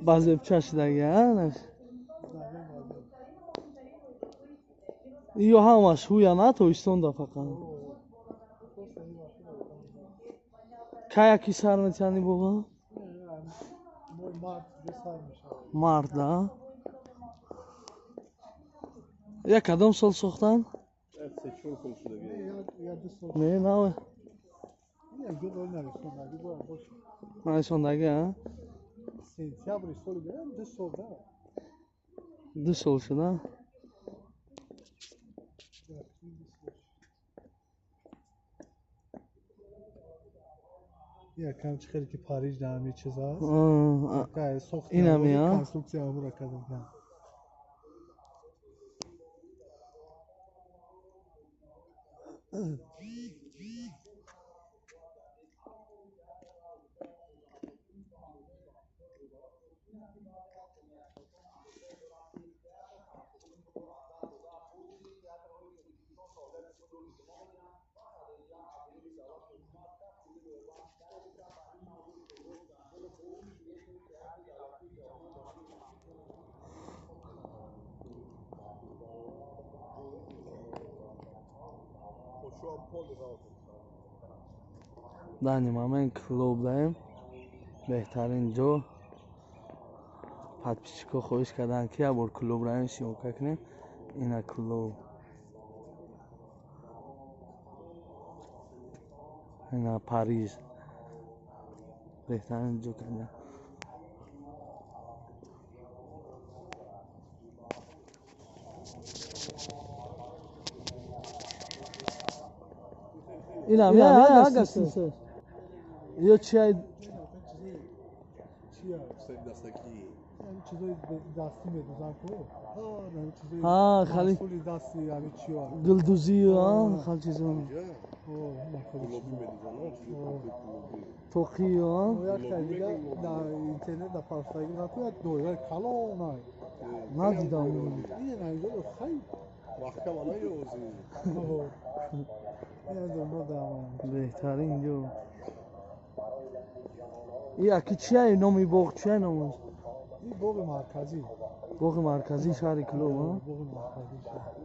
Базебча шудаги, ё ҳамаш ҳуя на Тоҷикистонда фақат. Каяки сар метиҳани бобо? Март, да? Я кадом сол сохтан? Не, наве. Нависондаги, а? Сентябри соли 2 сол, да? 2 сол шуда? Якам чӣ хеле ки Париж дар ҳамин чиз аст. Инами, а? Конструксия ҳамура кардам. Данный момент клуб даем. Беҳтарин ҷо. Подписчикҳо хоҳиш карданд, ки як бор клуб равем, съёмка кунем. Ина клуб. Ина Париж. Беҳтарин ҷо карданд. Инам я гастинсоз. Ё чиай? Чизои дастӣ медузанд ку? Ҳа, хали дасти ҳами чиё. Гулдузӣ, хал чизо. Тоқӣ, а? Як дига дар интернет дар пафтагӣ ку як доираи калон ай. Надидам. Ин инҷо хай маҳкам ана ёзи. Беҳтарин ҷо. И аки чия номи боғ, чия номаш? Ин боғи марказӣ. Боғи марказии шаҳри Кӯлоб, а? Боғи марказии шаҳр.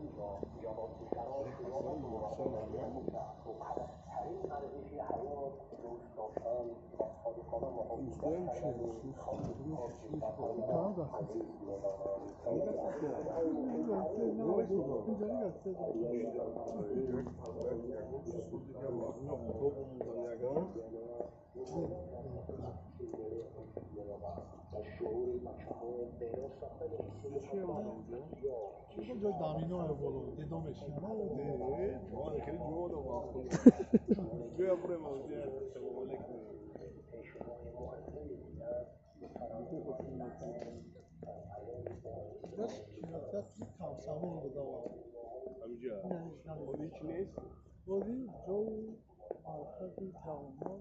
ҷои даминое боло дедо мешинам. Камсамон буда. Бози ҷои маркази ҷавонон.